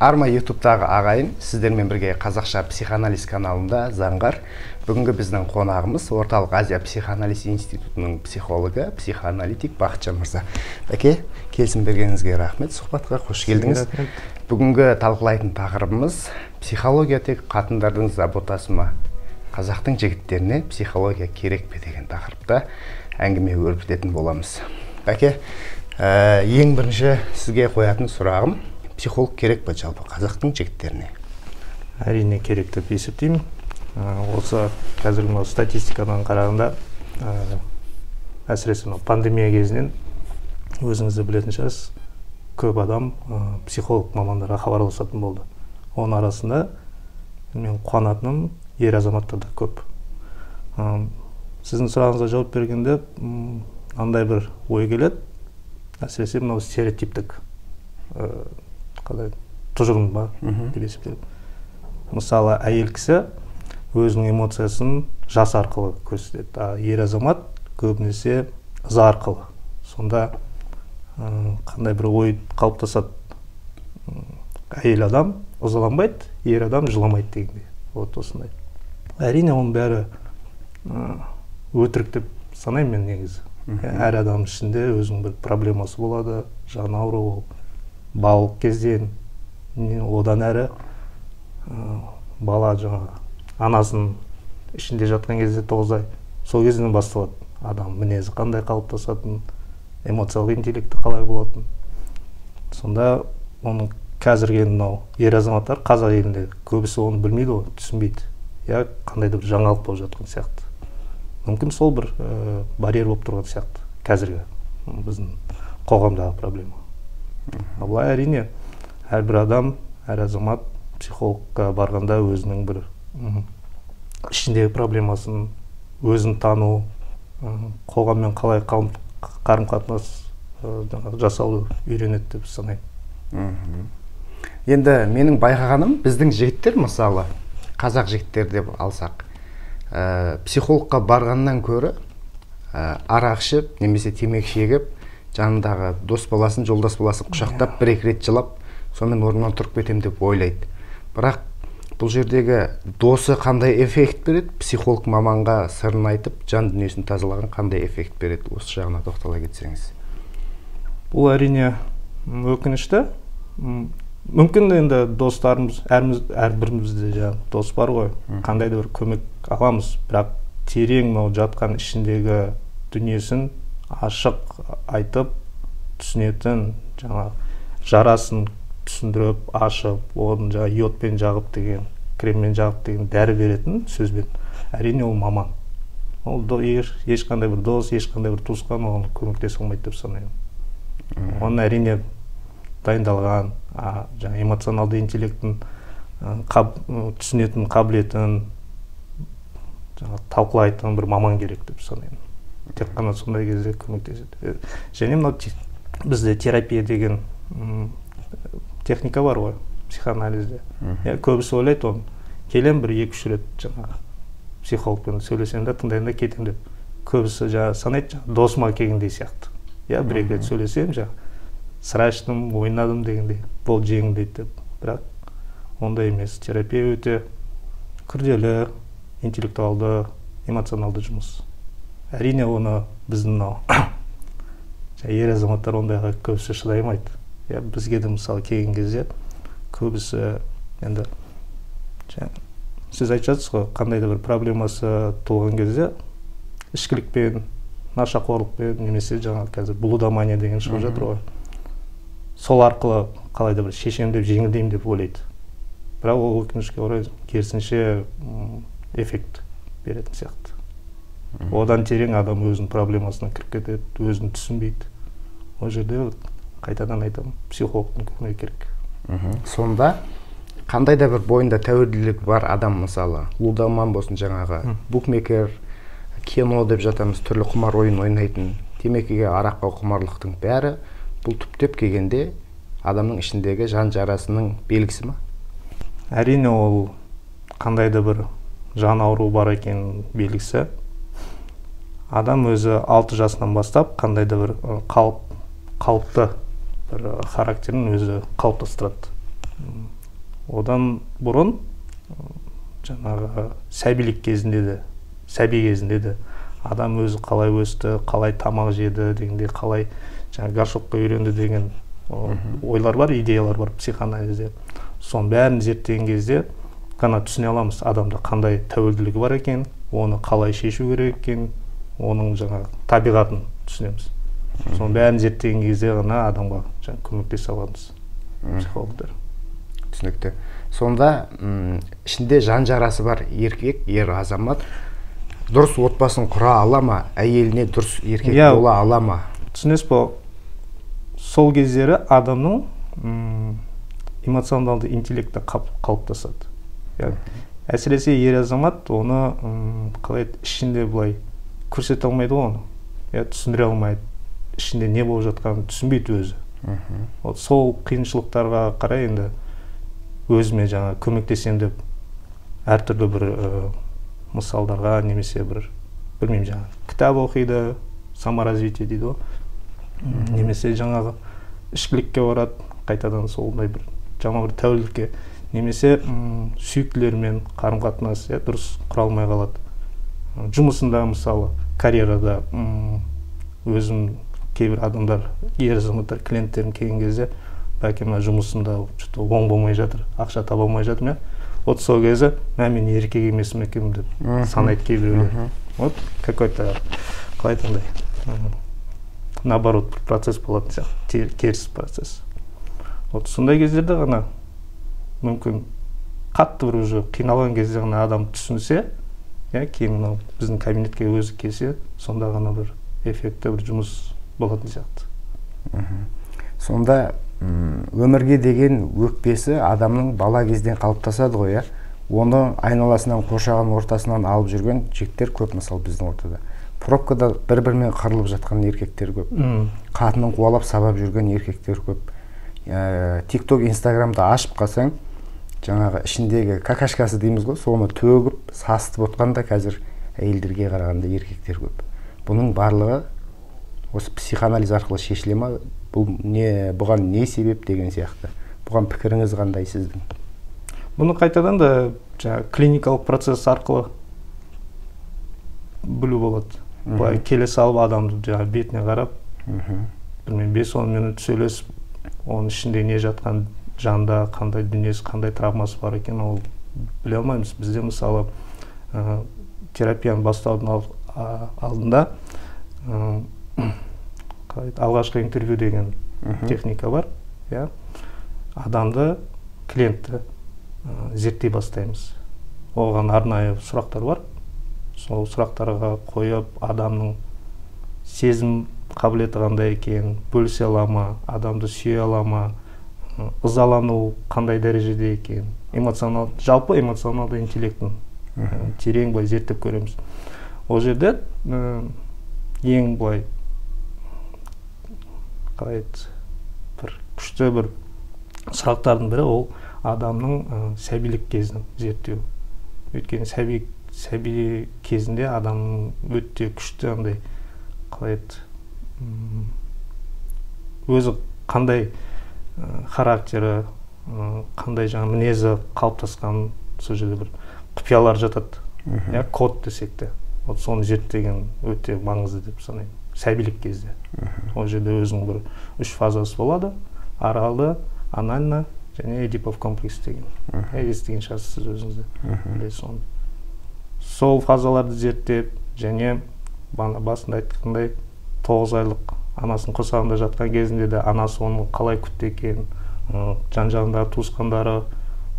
Арма ютубтағы ағайын, сіздермен бірге Қазақша психоанализ каналында Заңғар. Бүгінгі біздің қонағымыз Орталық Азия психоанализ институтының психологы, психоаналитик Бақытжан мырза. Бәке, келісім бергеніңізге рахмет, сұхбатқа қош келдіңіз. Бүгінгі талқылайтын тақырыбымыз психология тек қатындардың заботасы ма? Қазақтың жігіттеріне психология керек пе деген тақырыпта әңгіме өрбітетін боламыз. Бәке, ең бірінші сізге қоятын сұрағым, психолог керек пе жалпы қазақтың жігіттеріне? Әрине керек деп есептеймін. Осы қазіргі мынау статистикадан қарағанда, әсіресе мынау пандемия кезінен өзіңіз де білетін шығарсыз, көп адам психолог мамандарға хабарласатын болды. Оның арасында мен қуанатыным, ер азаматтар да көп. Сіздің сұрағыңызға жауап бергенде андай бір ой келеді, әсіресе мынау стереотиптік қалай тұжырым ба деп есептеймін. Мысалы, әйел кісі өзінің эмоциясын жас арқылы көрсетеді, а ер азамат көбінесе ыза арқылы. Сонда қандай бір ой қалыптасады: әйел адам ызаланбайды, ер адам жыламайды дегендей. Вот осындай. Әрине, оның бәрі өтірік деп санаймын мен негізі. Әр адамның ішінде өзінің бір проблемасы болады, жан ауруы, ол балалық кезден, одан әрі бала жаңағы анасының ішінде жатқан кезде 9 ай, сол кезден басталады адам мінезі қандай қалыптасатын, эмоциялық интеллекті қалай болатын. Сонда оның қазіргі мынау ер азаматтар қазақ елінде көбісі оны білмейді ғой, түсінбейді. Я қандай да бір жаңалық болып жатқан сияқты. Мүмкін сол бір барьер болып тұрған сияқты қазіргі біздің қоғамдағы проблема. А былай әрине әрбір адам, әр азамат психологқа барғанда өзінің бір ішіндегі проблемасын, өзін тану, қоғаммен қалай қарым-қатынас жасауды үйренеді деп санаймын. Енді менің байқағаным, біздің жігіттер, мысалы, қазақ жігіттер деп алсақ, психологқа барғаннан көрі арақ ішіп немесе темекі шегіп, жанындағы дос баласын, жолдас баласын құшақтап бір-екі рет жылап, сонымен орнынан тұрып кетем деп ойлайды. Бірақ бұл жердегі досы қандай эффект береді, психолог маманға сырын айтып, жан дүниесін тазалаған қандай эффект береді, осы жағына тоқтала кетсеңіз. Бұл әрине өкінішті. Мүмкін енді достарымыз, әрбірімізде жаңағы дос бар ғой, қандай да бір көмек аламыз, бірақ терең мынау жатқан ішіндегі дүниесін ашық айтып, түсінетін, жаңағы жарасын түсіндіріп, ашып, оны жаңағы йодпен жағып деген, креммен жағып деген дәрі беретін сөзбен, әрине ол маман. Ол ешқандай бір дос, ешқандай бір туысқан оған көмектесе алмайды деп санаймын. Оның әрине дайындалған, жаңа эмоционалды интеллектін, түсінетін қабілетін, жаңа талқылайтын бір маман керек деп санаймын. Тек қана сондай кезде көмектеседі. Және мынау бізде терапия деген техника бар ғой психоанализде. Көбісі ойлайды, оны келем бір 2-3 рет жаңағы психологпен сөйлесем де, тыңдаймын да кетемін деп. Көбісі жаңа санайды, досыма келгендей сияқты. Бір-екі рет сөйлесем, жаңа сыра іштім, ойнадым дегендей, бол жеңілдейді деп. Бірақ ондай емес. Терапия өте күрделі, интеллектуалды, эмоционалды жұмыс. Әрине оны біздің мынау ер азаматтар ондайға көбісі шыдай алмайды. Бізге де мысалы келген кезде көбісі енді сіз айтып жатсыз ғой, қандай да бір проблемасы туған кезде ішкілікпен, нашақорлықпен немесе жаңағы қазір блудомания деген шығып жатыр ғой. Сол арқылы қалай да бір шешем деп, жеңілдеймін деп ойлайды. Бірақ ол өкінішке орай керісінше эффект беретін сияқты. Одан терең адам өзінің проблемасына кіріп кетеді, өзін түсінбейді. Ол жерде қайтадан айтамын, психологтың көмегі керек. Сонда қандай да бір бойында тәуелділік бар адам, мысалы, лудоман болсын, жаңағы букмекер, кино деп жатамыз, түрлі құмар ойын ойнайтын, темекіге, араққа құмарлықтың бәрі бұл түптеп келгенде адамның ішіндегі жан жарасының белгісі ма? Әрине ол қандай да бір жан ауруы бар екенінің белгісі. Адам өзі 6 жасынан бастап қандай да бір қалыпты бір характерін өзі қалыптастырады. Одан бұрын жаңағы сәбилік кезінде де, сәби кезінде де адам өзі қалай өсті, қалай тамақ жеді дегенде, қалай жаңа горшокқа үйренді деген ойлар бар, идеялар бар психоанализде. Соның бәрін зерттеген кезде ғана түсіне аламыз адамда қандай тәуелділігі бар екен, оны қалай шешу керек екен, оның жаңағы табиғатын түсінеміз. Соның бәрін зерттеген кезде ғана адамға жаңа көмектесе аламыз психологтар. Түсінікті. Сонда ішінде жан жарасы бар еркек, ер азамат дұрыс отбасын құра ала ма, әйеліне дұрыс еркек бола ала ма? Түсінесіз бе, сол кездері адамның эмоционалды интеллекті қалыптасады. Әсіресе ер азамат оны қалай ішінде былай көрсете алмайды ғой, оны түсіндіре алмайды, ішінде не болып жатқанын түсінбейді өзі. Вот сол қиыншылықтарға қарай енді өзіме жаңа көмектесем деп әртүрлі бір мысалдарға немесе бір білмеймін жаңа кітап оқиды, саморазвитие дейді ғой, немесе жаңағы ішкілікке барады, қайтадан сондай бір жаман бір тәуелділікке, немесе сүйіктілермен қарым-қатынас дұрыс құра алмай қалады. Жұмысында мысалы карьерада өзім кейбір адамдар, ер азаматтар, клиенттерім келген кезде бәке мына жұмысында что-то оң болмай жатыр, ақша таба алмай жатырмын, вот сол кезде мә мен еркек емеспін екенмін деп санайды кейбіреулер. Вот какой-то қалай айтқандай наоборот процесс болатын сияқты, теріс процесс. Вот сондай кездерде ғана мүмкін қатты бір уже қиналған кезде ғана адам түсінсе, кейін мынау біздің кабинетке өзі келсе, сонда ғана бір эффекті бір жұмыс болатын сияқты. Сонда өмірге деген өкпесі адамның бала кезден қалыптасады ғой, иә? Оны айналасынан, қоршаған ортасынан алып жүрген жігіттер көп, мысалы біздің ортада. Пробкада бір-бірімен қырылып жатқан еркектер көп. Қатынын қуалап сабап жүрген еркектер көп. TikTok, Instagramда ашып қалсаң, жаңағы ішіндегі какашкасы дейміз ғой, соны төгіп, сасытып отқан да қазір әйелдерге қарағанда еркектер көп. Бұның барлығы осы психоанализ арқылы шешіле ма? Бұл не, бұған не себеп деген сияқты. Бұған пікіріңіз қандай сіздің? Бұны қайтадан да жаңа клиникалық процесс арқылы білу болады. Былай келе салып адамды жаңа бетіне қарап, білмеймін 5-10 минут сөйлесіп, оның ішінде не жатқан, жанда қандай дүниесі, қандай травмасы бар екен, ол біле алмаймыз. Бізде мысалы терапияны бастаудың алдында алғашқы интервью деген техника бар. Адамды, клиентті зерттей бастаймыз. Оған арнайы сұрақтар бар. Сол сұрақтарға қойып, адамның сезім қабілеті қандай екен, бөлісе ала ма, адамды сүйе ала ма, ызалану қандай дәрежеде екен, эмоционал, жалпы эмоционалды интеллектін терең былай зерттеп көреміз. Ол жерде ең былай қалай еді, бір күшті бір сұрақтардың бірі ол адамның сәбилік кезін зерттеу. Өйткені сәби кезінде адамның өте күшті андай қалай еді, өзі қандай характері, қандай жаңа мінезі қалыптасқан, сол жерде бір құпиялар жатады, код десек те. Вот соны зерттеген өте маңызды деп санаймын сәбилік кезде. Ол жерде өзінің бір үш фазасы болады: оралды, анально және Эдипов комплекс деген. Естіген шығарсыз сіз өзіңіз де білесіз оны. Сол фазаларды зерттеп, және басында айтқандай 9 айлық анасының құрсағында жатқан кезінде де анасы оны қалай күтті екен, жан-жағындағы туысқандары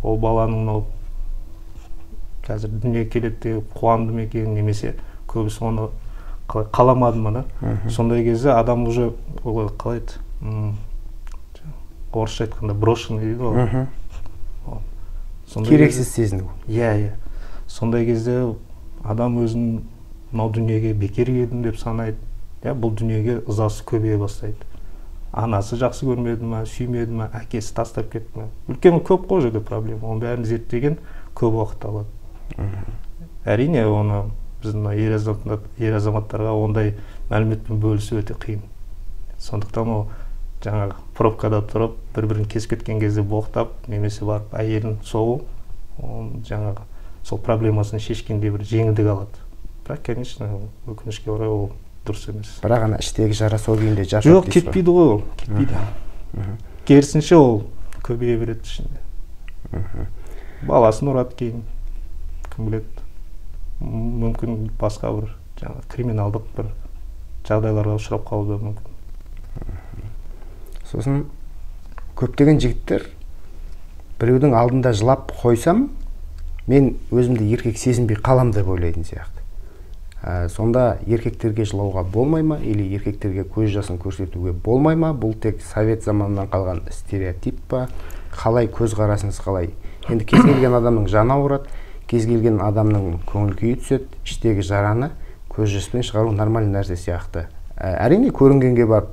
ол баланың мынау қазір дүниеге келеді деп қуанды ма екен, немесе көбісі оны қалай қаламады ма, да? Сондай кезде адам уже олай қалай еді, орысша айтқанда брошенный дейді ғой. Керексіз сезіну. Иә, иә. Сондай кезде адам өзін мынау дүниеге бекер келдім деп санайды. Иә, бұл дүниеге ызасы көбейе бастайды. Анасы жақсы көрмеді ма, сүймеді ма, әкесі тастап кетті ма? Үлкен көп қой жерде проблема. Оның бәрін зерттеген көп уақыт алады. Әрине, оны біздің ер азаматтарға ондай мәліметпен бөлісу өте қиын. Сондықтан ол Жаңағы пробкада тұрып бір бірін кесіп кеткен кезде боқтап, немесе барып әйелін соғу, ол жаңағы сол проблемасын шешкенде бір жеңілдік алады. Бірақ, конечно, өкінішке орай, ол дұрыс емес. Бірақ ана іштегі жара сол күйінде жатады. Жоқ, кетпейді ғой, ол кетпейді. Керісінше, ол көбейе береді ішінде. Баласын ұрады кейін, кім біледі, мүмкін, басқа бір жаңағы криминалдық бір жағдайларға ұшырап қалуы да мүмкін. Сосын көптеген жігіттер біреудің алдында жылап қойсам, мен өзімді еркек сезінбей қалам деп ойлайтын сияқты. Сонда еркектерге жылауға болмай ма или еркектерге көз жасын көрсетуге болмай ма? Бұл тек совет заманынан қалған стереотип па? Қалай, көзқарасыңыз қалай? Енді кез келген адамның жаны ауырады, кез келген адамның көңіл күйі түседі, іштегі жараны көз жаспен шығару нормальный нәрсе сияқты. Әрине, көрінгенге барып,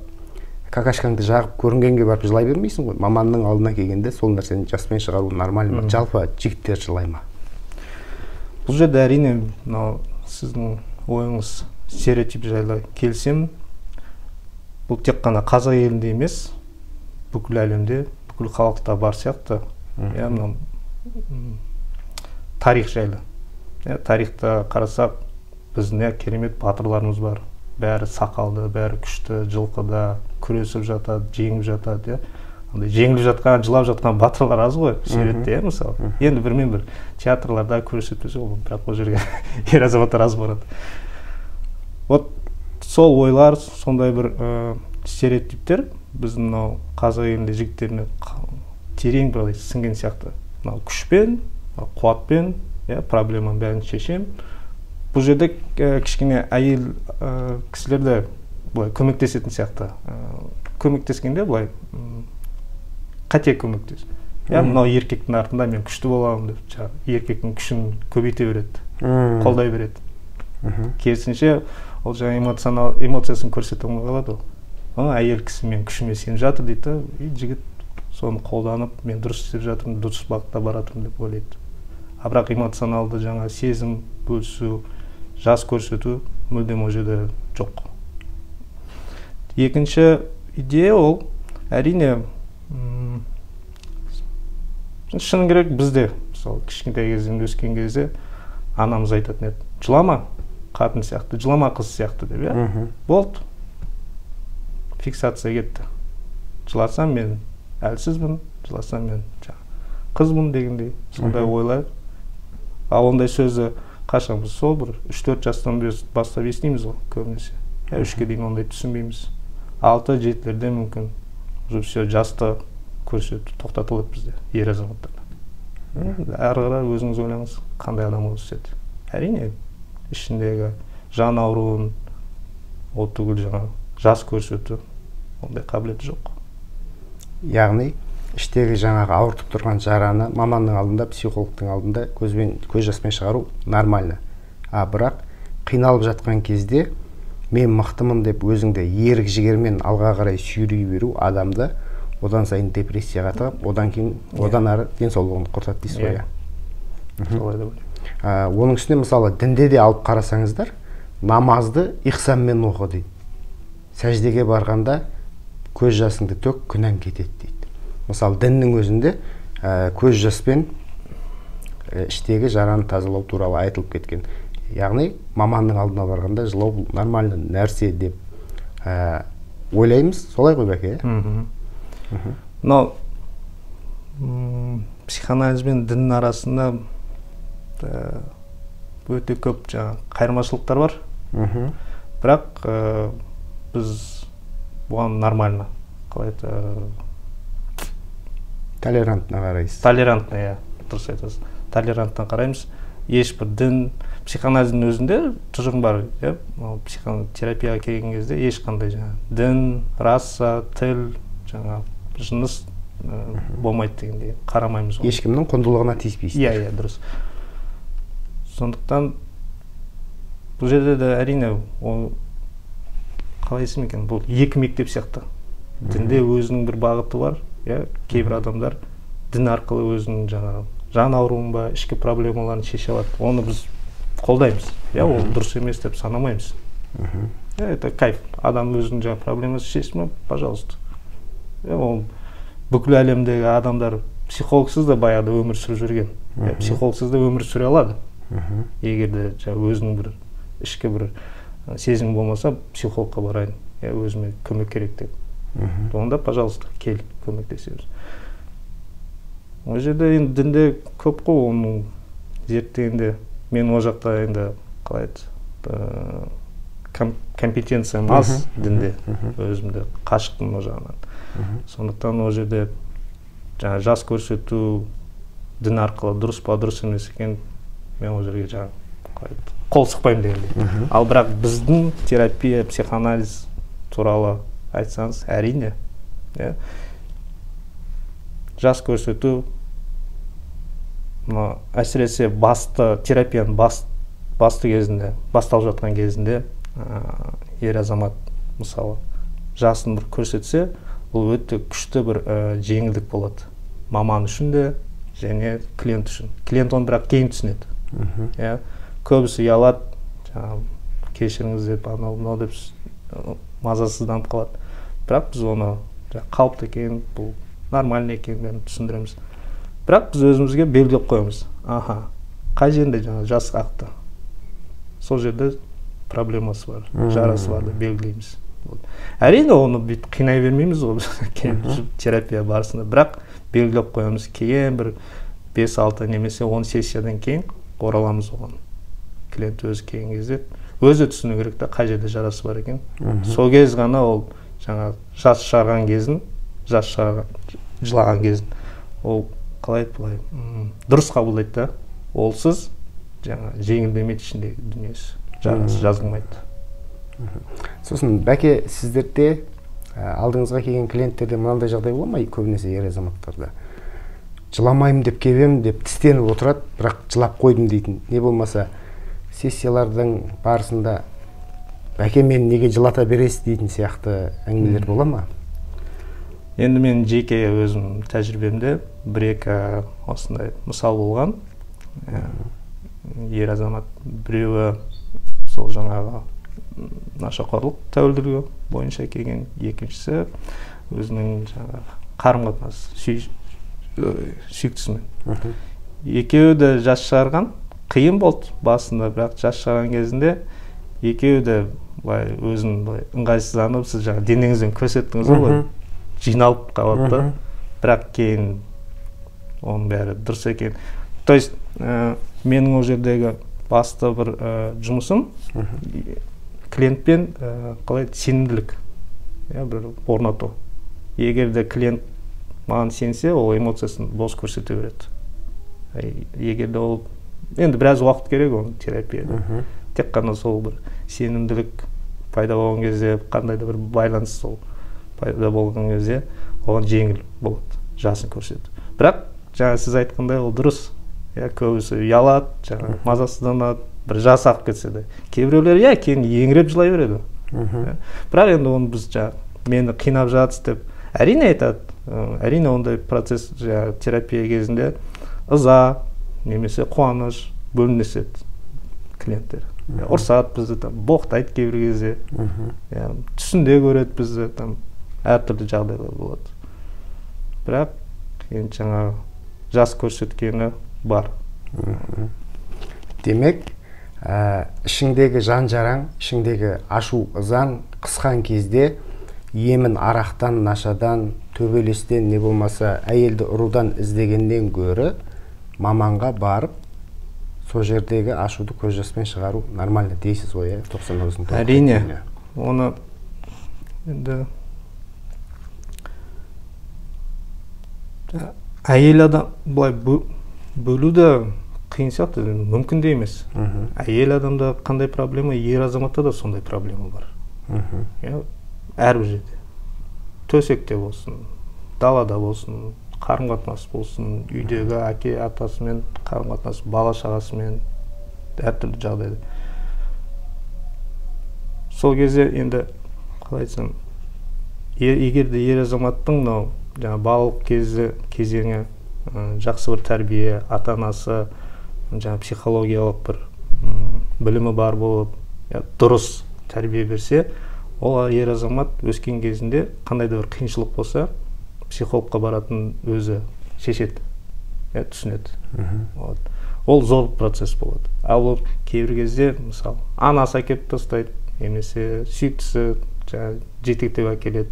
какашкаңды жағып, көрінгенге барып жылай бермейсің ғой. Маманның алдына келгенде сол нәрсені жаспен шығару нормально ма? Жалпы жігіттер жылай ма? Бұл жерде, әрине, мынау сіздің ойыңыз стереотип жайлы келісемін. Бұл тек қана қазақ елінде емес, бүкіл әлемде, бүкіл халықта бар сияқты. Иә, мынау тарих жайлы, иә, тарихта қарасақ, біздің, иә, керемет батырларымыз бар, бәрі сақалды, бәрі күшті, жылқыда күресіп жатады, жеңіп жатады. Иә, андай жеңіліп жатқан, жылап жатқан батырлар аз ғой суретте, иә. Мысалы, енді бірмен бір театрларда көрсетпесе ол, бірақ ол жерге ер азаматтар аз барады. Вот сол ойлар, сондай бір стереотиптер біздің мынау қазақ елінде жігіттеріне терең бір сіңген сияқты. Мынау күшпен, қуатпен, иә, проблеманың бәрін шешемін. Бұл жерде кішкене әйел кісілер де былай көмектесетін сияқты. Көмектескенде былай қате көмектес, иә, мынау еркектің артында мен күшті боламын деп, жаңағы еркектің күшін көбейте береді, қолдай береді. Керісінше, ол жаңа эмоционал эмоциясын көрсете алмай қалады. Ол әйел кісі мен күшіме сеніп жатыр дейді да, и жігіт соны қолданып, мен дұрыс істеп жатырмын, дұрыс бағытта бара жатырмын деп ойлайды. А бірақ эмоционалды жаңа сезім бөлісу, жас көрсету мүлдем ол жерде жоқ. Екінші идея, ол, әрине, шыны керек, бізде, мысалы, кішкентай кезден өскен кезде анамыз айтатын еді: «Жылама қатын сияқты, жылама қыз сияқты», — деп, иә. Болды, фиксация кетті: жыласам, мен әлсізбін, жыласам, мен қызбын дегендей сондай ойлар. Ал ондай сөзді қашан біз? Сол бір 3-4 жастан бастап естиміз ғой көбінесе, иә. 3-ке дейін ондай түсінбейміз, 6-7-лерде мүмкін уже все, жасты көрсету тоқтатылады бізде, ер азаматтарда. Әрі қарай өзіңіз ойлаңыз, қандай адам болып өседі? Әрине, ішіндегі жан ауруын, ол түгіл жаңағы жас көрсету, ондай қабілеті жоқ. Яғни іштегі жаңағы ауыртып тұрған жараны маманның алдында, психологтың алдында көзбен, көз жаспен шығару нормально. А бірақ қиналып жатқан кезде мен мықтымын деп өзіңді ерік жігермен алға қарай сүйрей беру адамды одан сайын депрессияға тығып, одан кейін одан ары денсаулығын құртады дейсіз ғой, иә? Солай деп ойлаймын. Оның үстіне, мысалы, дінде де алып қарасаңыздар, намазды ихсанмен оқы дейді, сәждеге барғанда көз жасыңды төк, күнәң кетеді дейді. Мысалы, діннің өзінде көз жаспен іштегі жараны тазалау туралы айтылып кеткен. Яғни маманның алдына барғанда жылау бұл нормальный нәрсе деп ойлаймыз. Солай ғой, бәке, иә? Мынау психоанализ бен діннің арасында өте көп жаңағы қайырмашылықтар бар. Бірақ біз бұған нормально, қалай айтады? Толерантно қарайсыз. Толерантно, иә, дұрыс айтасыз, толерантно қараймыз. Ешбір дін, психоанализдің өзінде тұжырым бар, иә. Психотерапияға келген кезде ешқандай жаңағы дін, раса, тіл, жаңағы жыныс болмайды дегендей, қарамаймыз ғой. Ешкімнің құндылығына тиіспейсіздер. Иә, дұрыс. Сондықтан бұл жерде де, әрине, ол қалай айтсам екен, бұл екі мектеп сияқты. Дінде өзінің бір бағыты бар, иә. Кейбір адамдар дін арқылы өзінің жаңағы жан ауруын ба, ішкі проблемаларын шеше алады. Оны біз қолдаймыз, иә, ол дұрыс емес деп санамаймыз. Иә, это кайф, адам өзінің жаңағы проблемасын шешті ма, пожалуйста. Ол бүкіл әлемдегі адамдар психологсыз да баяғыда өмір сүріп жүрген. Психологсыз да өмір сүре алады. Егер де өзінің бір ішкі бір сезімі болмаса, психологқа барайын, өзіме көмек керек деп. Онда, пожалуйста, кел, көмектесеміз. Ол жерде енді дінде көп қой, оны зерттегенде мен ол жақта енді қалай айтты, компетенциям аз дінде, өзімді қашықтым ол жағынан. Сондықтан ол жерде жаңа жас көрсету дін арқылы дұрыс па, дұрыс емес екен, мен ол жерге жаңа қол сұқпаймын дегендей. Ал бірақ біздің терапия, психоанализ туралы айтсаңыз, әрине, жас көрсету, әсіресе басты терапияның басты кезінде, басталып жатқан кезінде ер азамат мысалы жасын бір көрсетсе, бұл өте күшті бір жеңілдік болады маман үшін де және клиент үшін. Клиент оны бірақ кейін түсінеді. Көбісі ұялады, кешіріңіз деп, анау мынау деп мазасызданып қалады. Бірақ біз оны қалыпты екен, бұл нормальный екенін түсіндіреміз. Бірақ біз өзімізге белгілеп қоямыз. Аха, қай жерде жаңа жас ақты, сол жерде проблемасы бар, жарасы бар деп белгілейміз. Әрине, оны бүйтіп қинай бермейміз ғой терапия барысында, бірақ белгілеп қоямыз. Кейін бір 5-6 немесе 10 сессиядан кейін ораламыз оған. Клиент өзі келген кезде өзі түсіну керек та, қай жерде жарасы бар екен. Сол кез ғана ол жаңа жас шығарған кезін, жас шығарған, жылаған кезін ол қалай былай дұрыс қабылдайды да. Олсыз жаңа жеңілдемейді ішіндегі дүниесі, жарасы жазылмайды. Сосын бәке, сіздерде алдыңызға келген клиенттерде мынандай жағдай бола ма? Көбінесе ер азаматтарда жыламаймын деп келемін деп тістеніп отырады, бірақ жылап қойдым дейтін. Не болмаса сессиялардың барысында бәке, мені неге жылата бересіз дейтін сияқты әңгімелер бола ма? Енді мен жеке өзім тәжірибемде бір-екі осындай мысал болған. Ер азамат біреуі сол жаңағы нашақорлық тәуелділігі бойынша келген, екіншісі өзінің жаңағы қарым-қатынас сүйіктісімен. Екеуі де жас шығарған, қиын болды басында, бірақ жас шығарған кезінде екеуі де былай өзін былай ыңғайсызданып, сіз жаңа денеңізбен көрсеттіңіз ғой, жиналып қалады да. Бірақ кейін оның бәрі дұрыс екен. То есть менің ол жердегі басты бір жұмысым клиентпен қалай сенімділік, бір орнату. Егер де клиент маған сенсе, ол эмоциясын бос көрсете береді. Егер де ол енді біраз уақыт керек оның терапияда. Тек қана сол бір сенімділік пайда болған кезде, қандай да бір байланыс сол пайда болған кезде оған жеңіл болады жасын көрсету. Бірақ жаңа сіз айтқандай ол дұрыс. Көбісі ұялады, жаңа мазасызданады, бір жас ағып кетсе де. Кейбіреулер кейін еңіреп жылай береді. Бірақ енді оны біз жаңа мені қинап жатсыз деп әрине айтады. Әрине ондай процесс жаңа терапия кезінде ыза немесе қуаныш бөлінеседі клиенттер. Ұрсады бізді, там боқтайды кейбір кезде, түсінде көреді бізді, там әртүрлі жағдайлар болады. Бірақ енді жаңағы жас көрсеткені бар. Демек, ішіңдегі жан жараң, ішіңдегі ашу ызаң қысқан кезде емін арақтан, нашадан, төбелестен, не болмаса әйелді ұрудан іздегеннен гөрі маманға барып сол жердегі ашуды көз жаспен шығару нормально дейсіз ғой, 99-ның. Әрине, оны енді әйел адам былай бөлу де қиын сияқты, мүмкін де емес. Әйел адамда қандай проблема, ер азаматта да сондай проблема бар. Әрбір жерде. Төсекте болсын, далада болсын, қарым-қатынас болсын, үйдегі әке атасымен қарым-қатынас, бала шағасымен, әртүрлі жағдайда. Сол кезде енді қалай айтсам, егер де ер азаматтың мынау жаңа балалық кезеңі жақсы бір тәрбие, ата-анасы жаңа психологиялық бір білімі бар болып, дұрыс тәрбие берсе, ол ер азамат өскен кезінде қандай да бір қиыншылық болса, психологқа баратын өзі шешеді, түсінеді. Вот. Ол зор процесс болады. Ал ол кейбір кезде, мысалы, анасы әкеліп тастайды, немесе сүйіктісі жетектеп әкеледі.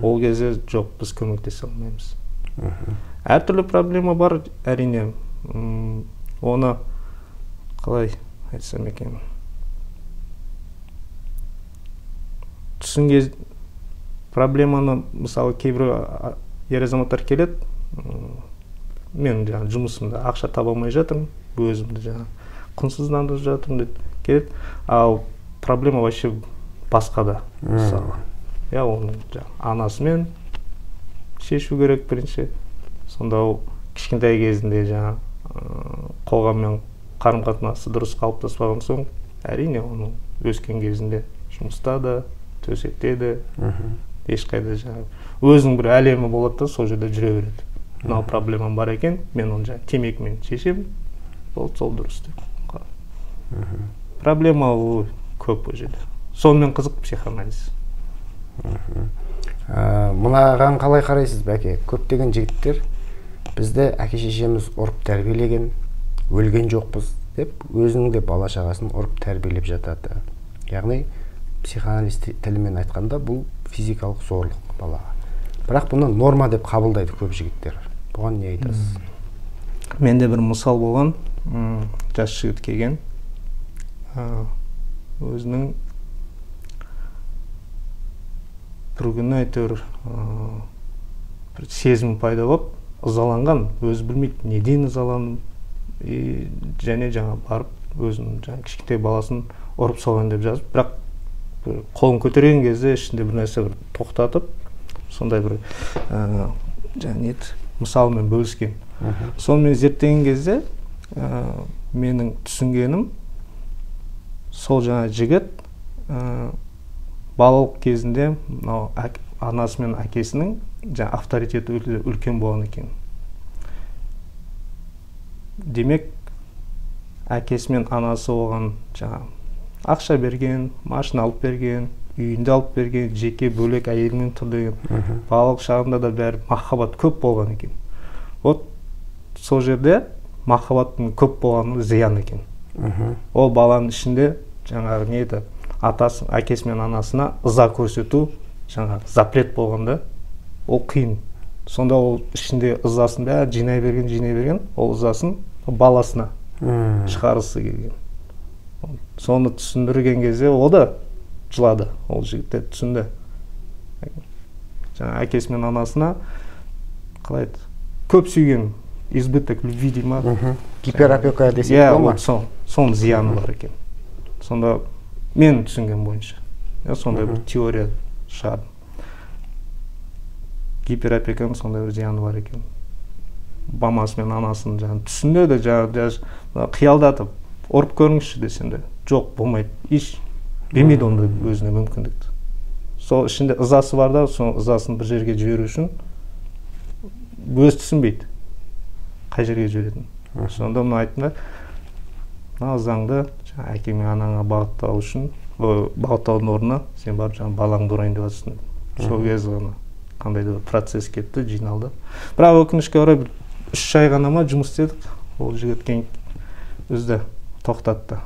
Ол кезде жоқ, біз көмектесе алмаймыз. Әртүрлі проблема бар, әрине. Оны қалай айтсам екен? Түсінген проблеманы, мысалы, кейбір ер азаматтар келеді, мен жаңа жұмысымда ақша таба алмай жатырмын, өзімді жаңа құнсыздандырып жатырмын деп келеді. Ал проблема вообще басқада, мысалы. Я оның жаңа анасымен шешу керек бірінші. Сонда ол кішкентай кезінде жаңа қоғаммен қарым-қатынасы дұрыс қалыптаспаған соң, әрине оның өскен кезінде жұмыста да, төсекте де, ешқайда жаңа өзінің бір әлемі болады да, сол жерде жүре береді. Мынау проблемам бар екен, мен оны жаңа темекімен шешемін, ол сол дұрыс деп. Проблема ол көп ол жерде. Сонымен қызық психоанализ. Мынаған қалай қарайсыз, бәке? Көптеген жігіттер бізді әке шешеміз ұрып тәрбиелеген, өлген жоқпыз деп өзінің де бала шағасын ұрып тәрбиелеп жатады. Яғни психоанализ тілімен айтқанда бұл физикалық зорлық балаға. Бірақ бұны норма деп қабылдайды көп жігіттер. Бұған не айтасыз? Менде бір мысал болған, жас жігіт келген, өзінің бір күні әйтеуір бір сезім пайда болып, ызаланған, өзі білмейді неден ызаландым, және жаңа барып өзінің жаңа кішкентай баласын ұрып салған деп жазып, бірақ қолын көтерген кезде ішінде бір нәрсе бір тоқтатып, сондай бір жаңа мысалмен бөліскен. Сонымен зерттеген кезде менің түсінгенім, сол жаңа жігіт балалық кезінде мынау анасы мен әкесінің жаңа авторитеті өте үлкен болған екен. Демек, әкесі мен анасы оған жаңа ақша берген, машина алып берген, үйінде алып берген, жеке бөлек әйелімен тұр деген. Балалық шағында да бәрі махаббат көп болған екен. Вот сол жерде махаббаттың көп болғаны зиян екен. Ол баланың ішінде жаңағы не еді, атасы, әкесі мен анасына ыза көрсету жаңағы запрет болғанда, ол қиын. Сонда ол ішінде ызасын бәрі жинай берген, жинай берген, ол ызасын баласына шығарғысы келген. Соны түсіндірген кезде ол да жылады, ол жігіт те түсінді. Жаңа әкесі мен анасына қалай еді, көп сүйген, избыток любви дей ма? Гиперопека десек бола ма? Иә, соның зияны бар екен. Сонда мен түсінген бойынша, сондай бір теория шығардым. Гиперопеканың сондай бір зияны бар екен. Мамасы мен анасын жаңа түсінде де жаңа қиялдатып, ұрып көріңізші десем де, жоқ, болмайды, еш бермейді ондай өзіне мүмкіндікті. Сол ішінде ызасы бар да, сол ызасын бір жерге жіберу үшін өзі түсінбейді қай жерге жіберетінін. Сонда мына айттым да, мына ызаңды әкең мен анаңа бағыттау үшін, бағыттаудың орнына сен барып жаңа балаңды ұрайын деп жатырсың. Сол кезде ғана қандай да бір процесс кетті, жиналды. Бірақ өкінішке орай 3 ай ғана ма жұмыс істедік, ол жігіт кейін үзді, тоқтатты.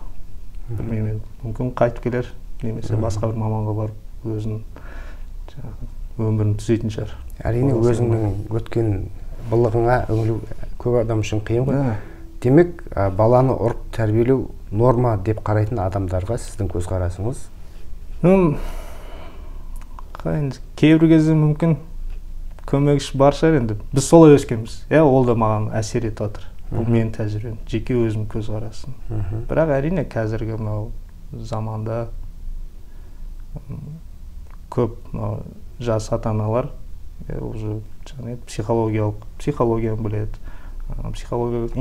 Білмеймін, мүмкін қайтып келер, немесе басқа бір маманға барып өзінің өмірін түзейтін шығар. Әрине, өзіңнің өткен былығыңа үңілу көп адам үшін қиын ғой. Демек, баланы ұрып тәрбиелеу норма деп қарайтын адамдарға сіздің көзқарасыңыз? Кейбір кезде мүмкін көмекші бар шығар енді. Біз солай өскенбіз. Ол да маған әсер етіп жатыр. Бұл менің тәжірибем, жеке өзім көзқарасым. Бірақ әрине қазіргі мынау заманда көп мынау жас ата-аналар уже психологияны біледі, психологиялық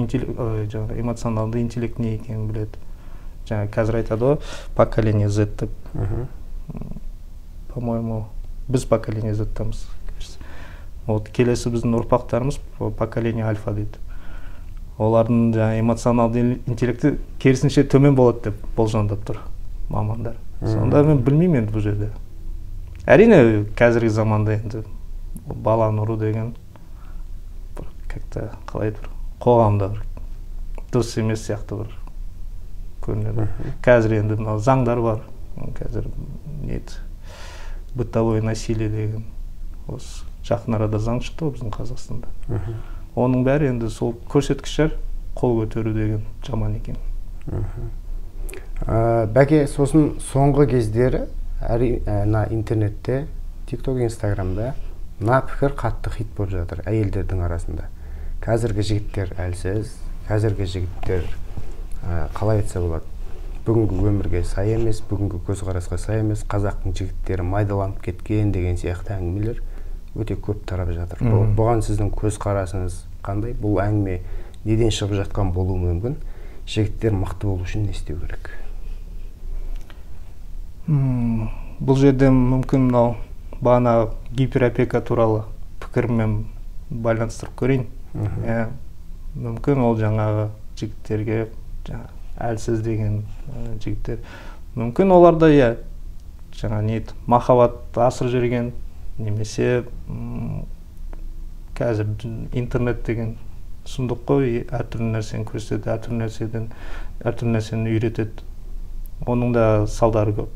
жаңағы эмоционалды интеллект не екенін біледі. Жаңа қазір айтады ғой, поколение Z деп. По-моему, біз поколение Z-тамыз. Вот келесі біздің ұрпақтарымыз поколение альфа дейді. Олардың жаңа эмоционалды интеллекті керісінше төмен болады деп болжамдап тұр мамандар. Сонда мен білмеймін енді бұл жерде. Әрине қазіргі заманда енді Баланы ұру деген бір как-то қалай бір қоғамда бір дұрыс емес сияқты бір көрінеді. Қазір енді мынау заңдар бар. Қазір не еді, бытовое насилие деген осы жақын арада заң шықты ғой біздің Қазақстанда. Оның бәрі енді сол көрсеткіштер, қол көтеру деген жаман екен. Бәке, сосын соңғы кездері мына интернетте, TikTok, Instagramда мына пікір қатты хит болып жатыр әйелдердің арасында. Қазіргі жігіттер әлсіз, қазіргі жігіттер қалай айтса болады, бүгінгі өмірге сай емес, бүгінгі көзқарасқа сай емес, қазақтың жігіттері майдаланып кеткен деген сияқты әңгімелер өте көп тарап жатыр. Бұған сіздің көзқарасыңыз қандай? Бұл әңгіме неден шығып жатқан болуы мүмкін? Жігіттер мықты болу үшін не істеу керек? Бұл жерде мүмкін мынау бағана гиперопека туралы пікірмен байланыстырып көрейін. Мүмкін ол жаңағы жігіттерге, жаңа әлсіз деген жігіттер, мүмкін оларда иә жаңа не махаббат асырып жүрген, немесе қазір интернет деген сұмдық қой, әртүрлі нәрсені көрсетеді, әртүрлі нәрседен, әртүрлі нәрсені үйретеді. Оның да салдары көп.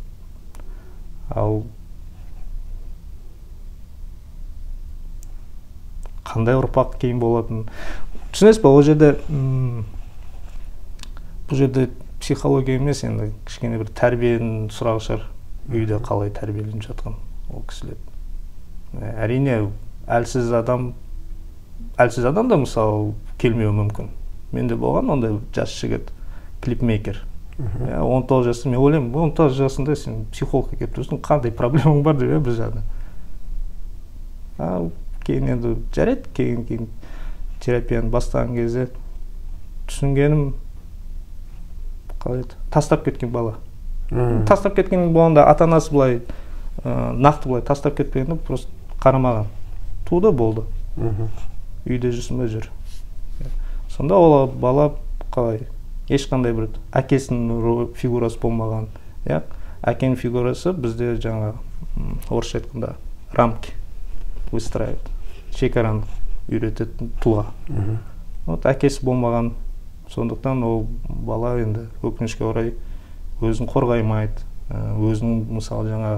Ал қандай ұрпақ кейін болатын түсінесіз ба? Ол жерде бұл жерде психология емес, енді кішкене бір тәрбиенің сұрағы шығар. Үйде қалай тәрбиеленіп жатқан ол кісілер. Әрине әлсіз адам, әлсіз адам да мысалы келмеуі мүмкін. Менде болған ондай жас жігіт, клипмейкер. 19 жасында, мен ойлаймын, 19 жасында сен психологқа келіп тұрсың, қандай проблемаң бар деп, бір жағынан. Ал кейін енді жарайды, кейін терапияны бастаған кезде түсінгенім, қалай еді, тастап кеткен бала. Тастап кеткен болғанда ата-анасы былай нақты былай тастап кетпегенде, просто қарамаған. Туды, болды. Үйде жүрсің бе, жүр. Сонда ол бала қалай, ешқандай бір әкесінің фигурасы болмаған. Әкенің фигурасы бізде жаңа орысша айтқанда рамки выстраивает, шекараны үйрететін тұлға. Вот әкесі болмаған, сондықтан ол бала енді өкінішке орай өзін қорғай алмайды, өзінің мысалы жаңа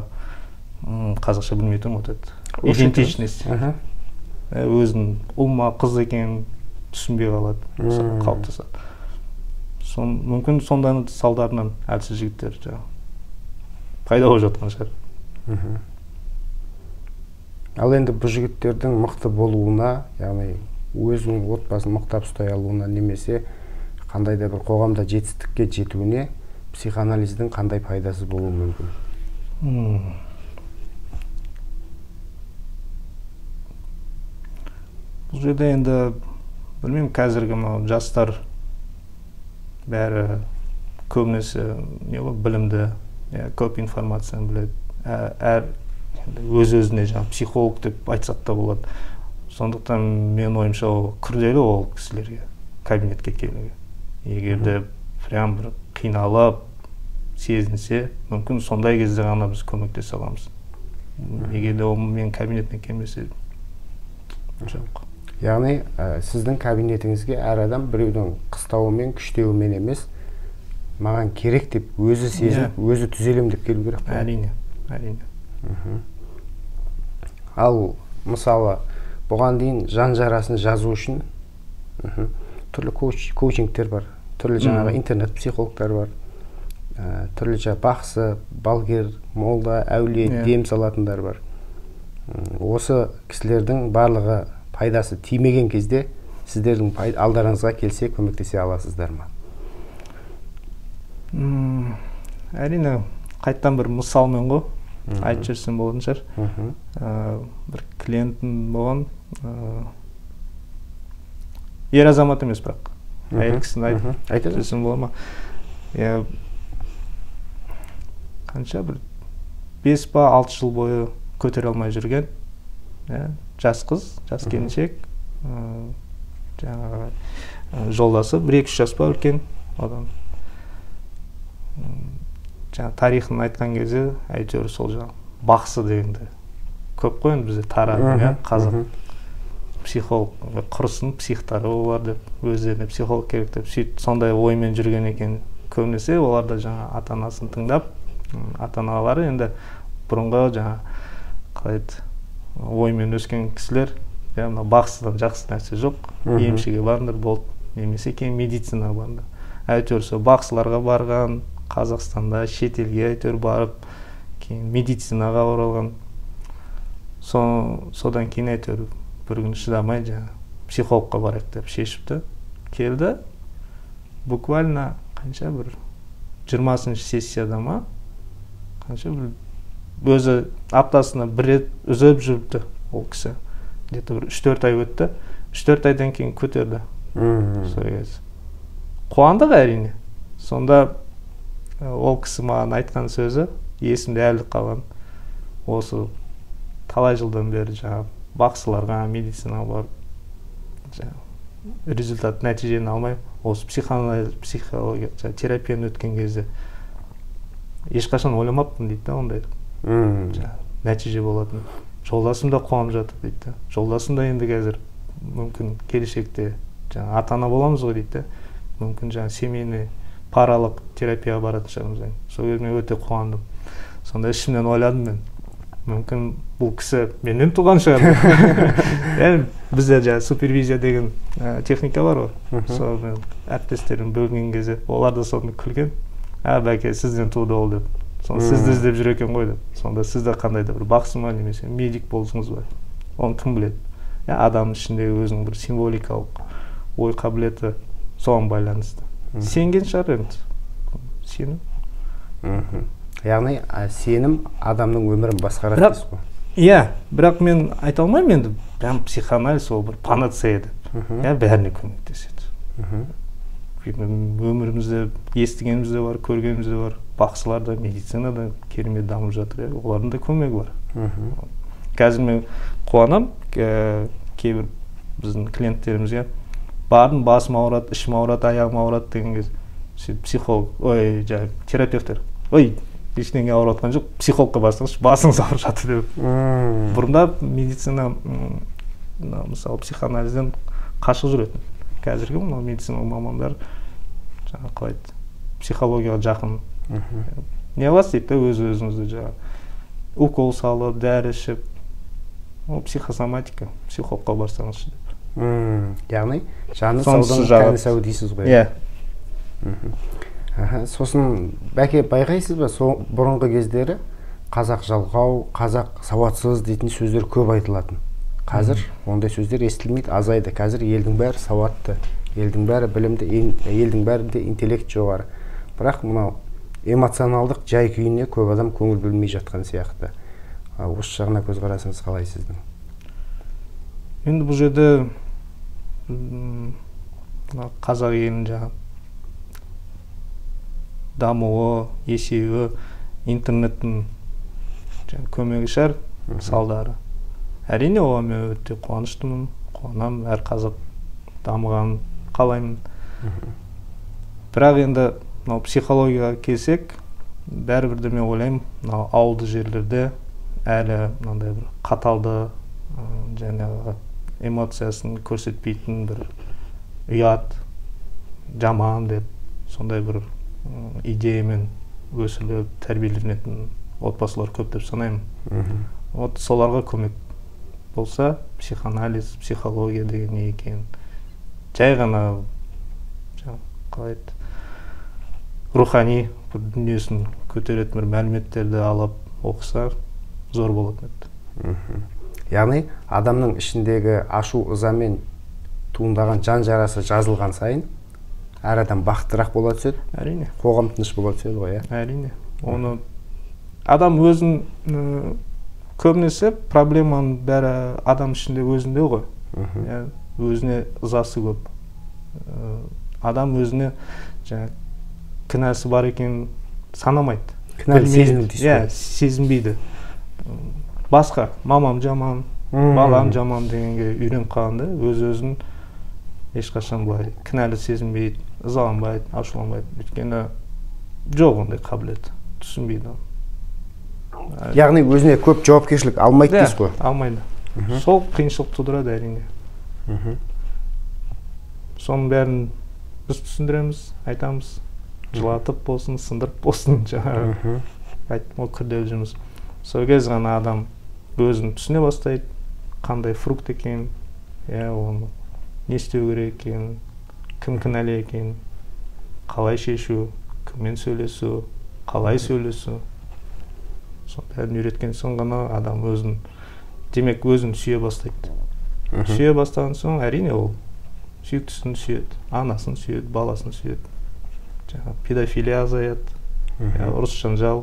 қазақша білмей тұрмын, вот это идентичность, өзінің ұл ма қыз екенін түсінбей қалады, қалыптасады. Мүмкін сонданың салдарынан әлсіз жігіттер жаңа пайда болып жатқан шығар. Ал енді бұл жігіттердің мықты болуына, яғни өзінің отбасын мықтап ұстай алуына, немесе қандай да бір қоғамда жетістікке жетуіне психоанализдің қандай пайдасы болуы мүмкін? Бұл жерде енді білмеймін, қазіргі мынау жастар бәрі көбінесе не ғой, білімді, көп информацияны біледі, әр өз-өзіне жаңа психолог деп айтсақ та болады. Сондықтан менің ойымша ол күрделі ол кісілерге кабинетке келуге. Егер де прям бір қиналып сезінсе, мүмкін сондай кезде ғана біз көмектесе аламыз. Егер де ол менің кабинетіме келмесе, жоқ. Яғни сіздің кабинетіңізге әр адам біреудің қыстауымен, күштеуімен емес, маған керек деп өзі сезініп, өзі түзелем деп келу керек қой. Әрине, әрине. Ал мысалы бұған дейін жан жарасын жазу үшін түрлі коучингтер бар, түрлі жаңағы интернет психологтар бар, түрлі жаңағы бақсы, балгер, молда, әулие, дем салатындар бар. Осы кісілердің барлығы пайдасы тимеген кезде сіздердің алдарыңызға келсе көмектесе аласыздар ма? Әрине, қайттан бір мысалмен ғой айтып жіберсем болатын шығар. Бір клиентім болған, ер азамат емес, бірақ әйел кісіні айтып жіберсем бола ма? Қанша бір 5 па 6 жыл бойы көтере алмай жүрген жас қыз, жас келіншек, жаңағы жолдасы 1-2 жас па үлкен одан. Жаңа тарихын айтқан кезде әйтеуір сол жаңа бақсы дегенді Көп қой енді бізде тарады, иә, қазақ психолог құрысын, психтары олар деп, өздеріне психолог керек деп, сөйтіп сондай оймен жүрген екен. Көбінесе олар да жаңа ата-анасын тыңдап, ата-аналары енді бұрынғы жаңа қалай еді оймен өскен кісілер, иә, мына бақсыдан жақсы нәрсе жоқ, емшіге барыңдар болды, немесе кейін медицинаға барыңдар. Әйтеуір сол бақсыларға барған, Қазақстанда шетелге әйтеуір барып, кейін медицинаға оралған. Содан кейін әйтеуір бір күні шыдамай жаңа психологқа барайық деп шешіпті. Келді, буквально қанша бір 20-шы сессияда ма, қанша бір өзі аптасына бір рет үзіп жүріпті ол кісі. Где-то бір 3-4 ай өтті. 3-4 айдан кейін көтерді. Сол кез. Қуандық әрине. Сонда ол кісі маған айтқан сөзі есімде әлі қалған. Осы талай жылдан бері жаңа бақсыларға, медицинаға барып жаңа результат, нәтижені алмай, осы психоанализ, психология, жаңа терапияны өткен кезде ешқашан ойламаппын дейді да, ондай жаңа нәтиже болатын. Жолдасым да қуанып жатыр дейді да. Жолдасым да енді қазір мүмкін келешекте жаңа ата-ана боламыз ғой дейді да. Мүмкін жаңа семейный паралық терапияға баратын шығармыз енді. Сол кезде мен өте қуандым. Сонда ішімнен ойладым мен, мүмкін бұл кісі менен туған шығар. Бізде жаңа супервизия деген техника бар ғой. Сол мен әріптестерім бөлген кезде олар да соны күлген. Ә, бәке, сізден туды ол деп. Соны сізді іздеп жүр екен ғой деп. Сонда сіз де қандай да бір бақсы ма, немесе медик болдыңыз ба? Оны кім біледі? Адамның ішіндегі өзінің бір символикалық ой қабілеті соған байланысты. Сенген шығар енді. Сенім. Яғни сенім адамның өмірін басқарады дейсіз ғой. Иә, бірақ мен айта алмаймын енді прям психоанализ ол бір панацея деп. Иә, бәріне көмектеседі. Өмірімізде естігеніміз де бар, көргеніміз де бар. Бақсылар да, медицина да керемет дамып жатыр, иә, олардың да көмегі бар. Қазір мен қуанамын, кейбір біздің клиенттерімізге бардым, басым ауырады, ішім ауырады, аяғым ауырады деген кезде сөйтіп психолог, ой, жаңағы терапевтер, ой, ештеңе ауырып жатқан жоқ, психологқа барсаңызшы, басыңыз ауырып жатыр деп. Бұрында медицина, мысалы, психоанализден қашық жүретін. Қазіргі мынау медициналық мамандар жаңағы қалай еді, психологияға жақын. Не қыласыз дейді да, өз өзіңізді жаңағы укол салып, дәрі ішіп, ол психосоматика, психологқа барсаңызшы деп. Яғни жаны саудың тәні сау дейсіз ғой. Иә. Сосын бәке байқайсыз ба, сол бұрынғы кездері қазақ жалқау, қазақ сауатсыз дейтін сөздер көп айтылатын. Қазір ондай сөздер естілмейді, азайды. Қазір елдің бәрі сауатты, елдің бәрі білімді, елдің бәрінде интеллект жоғары. Бірақ мынау эмоционалдық жай күйіне көп адам көңіл бөлмей жатқан сияқты. Осы жағына көзқарасыңыз қалай сіздің? Енді бұл жерде қазақ елінің жаңа дамуы, есеюі, интернеттің көмегі шығар, салдары. Әрине, оған мен өте қуаныштымын, қуанамын, әр қазақ дамығанын қалаймын. Бірақ енді мынау психологияға келсек, бәрібір де мен ойлаймын, мынау ауылды жерлерде әлі мынандай бір қаталды, жаңағы эмоциясын көрсетпейтін бір ұят, жаман деп сондай бір идеямен өсіріліп тәрбиеленетін отбасылар көп деп санаймын. Вот соларға көмек болса, психоанализ, психология деген не екен, жай ғана қалай еді, рухани бір дүниесін көтеретін бір мәліметтерді алып оқыса зор болатын еді. Яғни адамның ішіндегі ашу ызамен туындаған жан жарасы жазылған сайын әр адам бақыттырақ бола түседі. Әрине. Қоғам тыныш бола түседі ғой, иә? Әрине. Оны адам өзін көбінесе проблеманың бәрі адам ішінде өзінде ғой. Өзіне ызасы көп. Адам өзіне жаңа кінәсі бар екенін санамайды. Кінәлі сезіну дейсіз ғой. Иә, сезінбейді. Басқа, мамам жаман, балам жаман дегенге үйреніп қалған да, өз-өзін ешқашан былай кінәлі сезінбейді, ызаланбайды, ашуланбайды. Өйткені жоқ ондай қабілет, түсінбейді оны. Яғни өзіне көп жауапкершілік алмайды дейсіз ғой? Алмайды. Сол қиыншылық тудырады әрине. Соның бәрін біз түсіндіреміз, айтамыз. Жылатып болсын, сындырып болсын, жаңағы айттым ғой, күрделі жұмыс. Сол кез ғана адам өзін түсіне бастайды, қандай фрукт екенін, оны не істеу керек екенін, кім кінәлі екенін, қалай шешу, кіммен сөйлесу, қалай сөйлесу. Соның бәрін үйреткен соң ғана адам өзін, демек өзін сүйе бастайды. Сүйе бастаған соң әрине ол сүйіктісін сүйеді, анасын сүйеді, баласын сүйеді. Жаңа педофилия азаяды, ұрыс жанжал,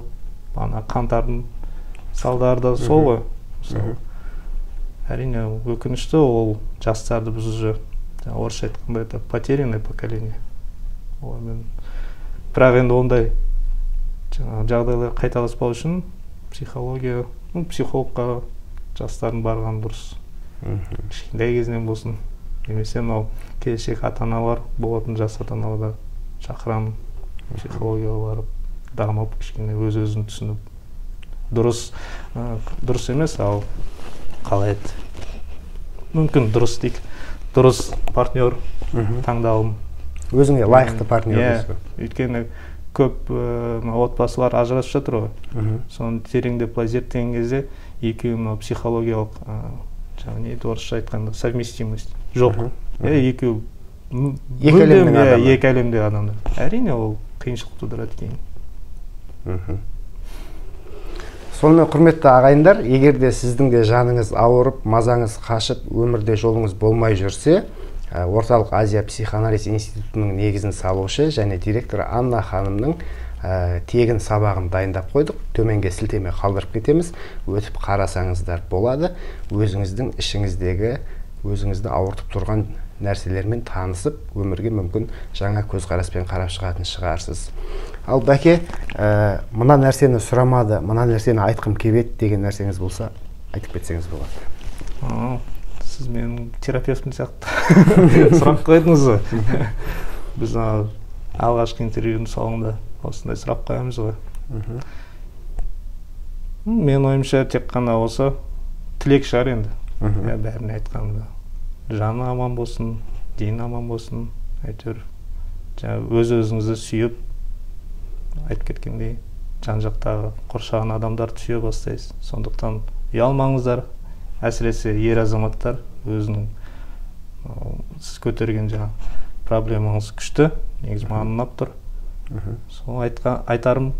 ана қаңтардың салдары да сол ғой. Мысалы, әрине өкінішті, ол жастарды біз уже орысша айтқанда это потерянное поколение. Олармен бірақ енді ондай жаңағы жағдайлар қайталаспау үшін психология, психологқа жастардың барғаны дұрыс. Кішкентай кезінен болсын, немесе мынау келешек ата-аналар болатын жас ата-аналар шақырамын, психологияға барып дамып, кішкене өз-өзін түсініп, дұрыс емес, ал қалай еді, мүмкін дұрыс дейік, дұрыс партнер таңдауым. Өзіңе лайықты партнер дейсіз ғой. Өйткені көп отбасылар ажырасып жатыр ғой. Соны тереңдеп былай зерттеген кезде екеуі мынау психологиялық, жаңағы не еді орысша айтқанда, совместимость жоқ. Екеуі екі әлемнің адамы. Екі әлемдегі адамдар. Әрине ол қиыншылық тудырады кейін. Сонымен, құрметті ағайындар, егер де сіздің де жаныңыз ауырып, мазаңыз қашып, өмірде жолыңыз болмай жүрсе, Орталық Азия психоанализ институтының негізін салушы және директоры Анна ханымның тегін сабағын дайындап қойдық. Төменге сілтеме қалдырып кетеміз. Өтіп қарасаңыздар болады. Өзіңіздің ішіңіздегі, өзіңізді ауыртып тұрған нәрселермен танысып, өмірге мүмкін жаңа көзқараспен қарап шығатын шығарсыз. Ал бәке, мына нәрсені сұрамады, мына нәрсені айтқым келеді деген нәрсеңіз болса, айтып кетсеңіз болады. Сіз менің терапевтім сияқты сұрақ қойдыңыз ғой. Біз алғашқы интервьюдің соңында осындай сұрақ қоямыз ғой. Менің ойымша тек қана осы тілек шығар енді. Бәріне айтқанымда. Жаны аман болсын, дені аман болсын, әйтеуір өз-өзіңізді сүйіп, айтып кеткендей, жан-жақтағы қоршаған адамдарды сүйе бастайсыз. Сондықтан ұялмаңыздар, әсіресе ер азаматтар, өзінің сіз көтерген жаңа проблемаңыз күшті, негізі маған ұнап тұр. Сол айтарым,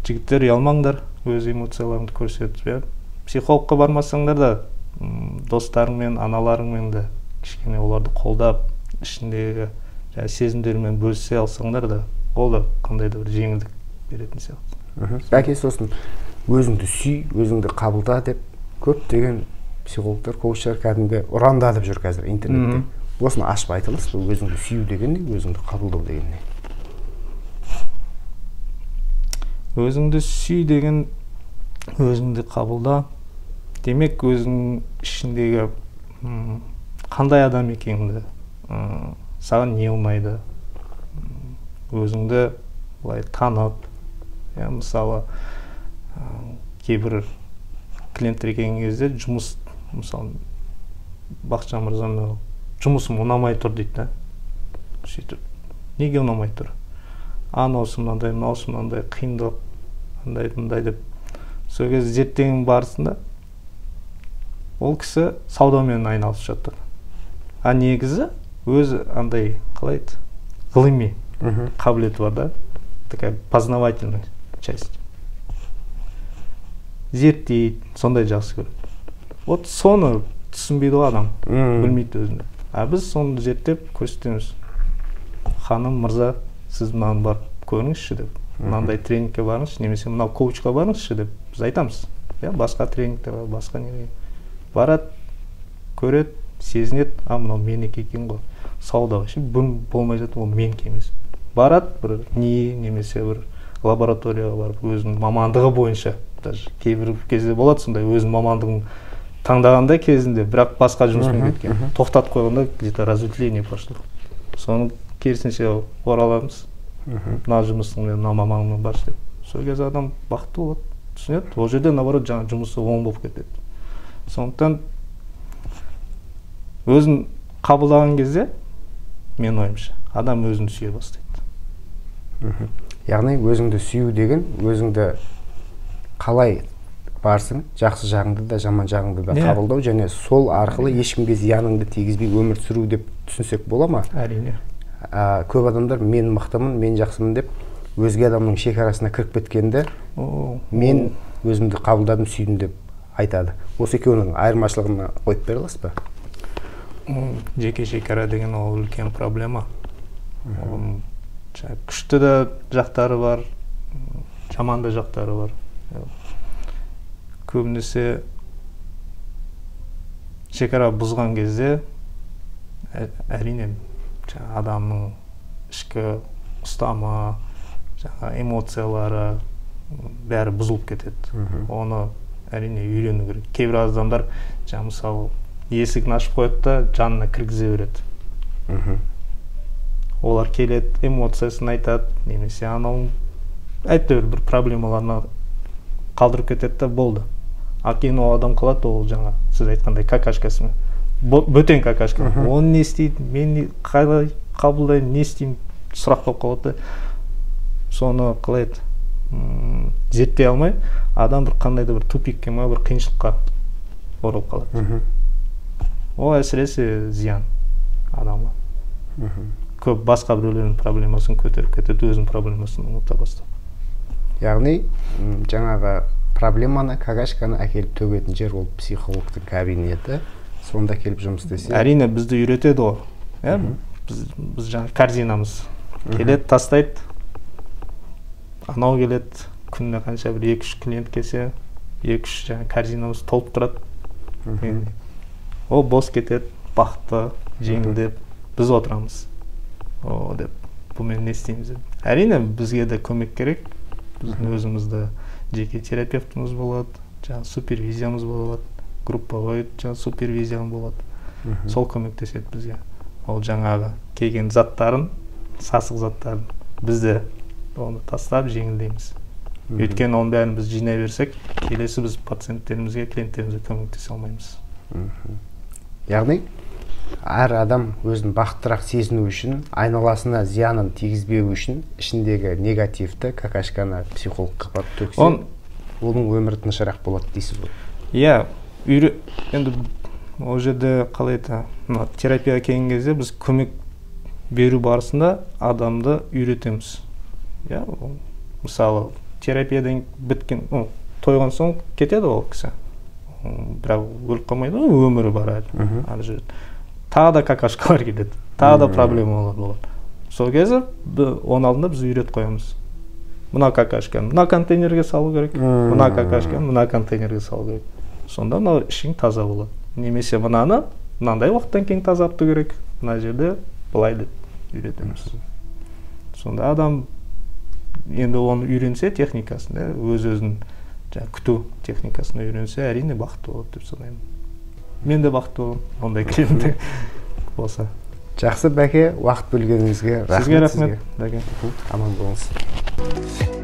жігіттер ұялмаңдар, өз эмоцияларыңды көрсетіп, психологқа бармасаңдар да, достарыңмен, аналарыңмен де кішкене оларды қолдап, ішіндегі сезімдермен бөлісе алсаңдар да, ол да қандай да бір жеңілдік беретін сияқты. Бәке, сосын өзіңді сүй, өзіңді қабылда деп көптеген психологтар, коучтар кәдімгі ұрандатып жүр қазір интернетте. Осыны ашып айта аласыз ба? Өзіңді сүю деген не, өзіңді қабылдау деген не? Өзіңді сүй деген, өзіңді қабылда. Демек, өзің ішіндегі қандай адам екеніңді, саған не ұнайды, өзіңді былай танып, мысалы, кейбір клиенттер келген кезде жұмыс, мысалы, Бақытжан мырза, жұмысым ұнамай тұр дейді да. Сөйтіп, неге ұнамай тұр? Анаусы мынандай, мынаусы мынандай, қиындық, андай мындай деп. Сол кезде зерттеген барысында ол кісі саудамен айналысып жатыр. А негізі өзі андай, қалай еді, ғылыми қабілеті бар да, такая познавательная часть. Зерттейді, сондай жақсы көреді. Вот соны түсінбейді ғой адам, білмейді өзінде. А біз соны зерттеп көрсетеміз. Ханым, мырза, сіз мынаны барып көріңізші деп, мынандай тренингке барыңызшы, немесе мынау коучқа барыңызшы деп біз айтамыз. Басқа тренингтерге, басқа неге барады, көреді, сезінеді, а мынау менікі екен ғой. Сауда вообще болмай жатыр, ол менікі емес. Барады бір не, немесе бір лабораторияға барып өзінің мамандығы бойынша, даже кейбір кезде болады сондай, өзінің мамандығын таңдағанда кезінде, бірақ басқа жұмыспен кеткен, тоқтатып қойғанда где-то разветвление пошло. Соны керісінше ораламыз, мына жұмысыңмен, мына мамандығыңмен баршы деп. Сол кезде адам бақытты болады, түсінеді. Ол жерде наоборот жаңа жұмысы оң болып кетеді. Сондықтан өзін қабылдаған кезде, мен ойымша, адам өзін сүйе бастайды. Яғни өзіңді сүю деген өзіңді қалай барсың, жақсы жағыңды да, жаман жағыңды да қабылдау және сол арқылы ешкімге зияныңды тигізбей өмір сүру деп түсінсек бола ма? Әрине. Көп адамдар мен мықтымын, мен жақсымын деп өзге адамның шекарасына кіріп кеткенде мен өзімді қабылдадым, сүйдім деп айтады. Осы екеуінің айырмашылығын қойып бере аласыз ба? Жеке шекара деген ол үлкен проблема. Оның күшті де жақтары бар, жаман да жақтары бар. Көбінесе шекара бұзған кезде әрине адамның ішкі ұстамы, эмоциялары бәрі бұзылып кетеді. Оны әрине үйрену керек. Кейбір адамдар мысалы есігін ашып қояды да жанына кіргізе береді. Олар келеді, эмоциясын айтады, немесе анау әйтеуір бір проблемаларына қалдырып кетеді да болды. А кейін ол адам қалады, ол жаңа сіз айтқандай какашкасымен, бөтен какашка. Оны не істейді, мен қалай қабылдаймын, не істеймін, сұрақ болып қалады. Соны қалай еді, зерттей алмай, адам бір қандай да бір тупикке ма, бір қиыншылыққа оралып қалады. Ол әсіресе зиян адамға. Көп басқа біреулердің проблемасын көтеріп кетеді, өзінің проблемасын ұмыта бастап. Яғни жаңағы проблеманы, какашканы әкеліп төгетін жер ол психологтың кабинеті, сонда келіп жұмыс істесе. Әрине бізді үйретеді ол. Біз жаңа корзинамыз. Келеді, тастайды. Анау келеді, күніне қанша бір 2-3 клиент келсе, 2-3 жаңа корзинамыз толып тұрады. Ол бос кетеді, бақытты, жеңілдеп, біз отырамыз. О деп, бұмен не істейміз деп. Әрине бізге де көмек керек. Біздің өзімізді жеке терапевтіміз болады, жаңа супервизиямыз болады, групповой жаңа супервизиям болады. Сол көмектеседі бізге. Ол жаңағы келген заттарын, сасық заттарын біз де оны тастап жеңілдейміз. Өйткені оның бәрін біз жинай берсек, келесі біз пациенттерімізге, клиенттерімізге көмектесе алмаймыз. Яғни әр адам өзін бақыттырақ сезіну үшін, айналасына зиянын тигізбеу үшін ішіндегі негативті какашканы психологқа барып төксе, оның өмірі тынышырақ болады дейсіз ғой. Иә, енді ол жерде қалай еді, терапияға келген кезде біз көмек беру барысында адамды үйретеміз. Иә, мысалы, терапиядан біткен, тойған соң кетеді ол кісі. Бірақ өліп қалмайды, өмірі бар әлі, ары жүреді. Тағы да какашкалар келеді, тағы да проблемалар болады. Сол кезде оның алдында біз үйретіп қоямыз. Мына какашканы мына контейнерге салу керек, мына какашканы мына контейнерге салу керек. Сонда мынау ішің таза болады. Немесе мынаны мынандай уақыттан кейін тазарту керек, мына жерде былай деп үйретеміз. Сонда адам енді оны үйренсе техникасын, өз-өзін күту техникасын үйренсе, әрине бақытты болады деп санаймын. Мен де бақытты боламын, ондай клиент болса. Жақсы, Бәке, уақыт бөлгеніңізге рахмет. Сізге рахмет, Бәке. Аман болыңыз.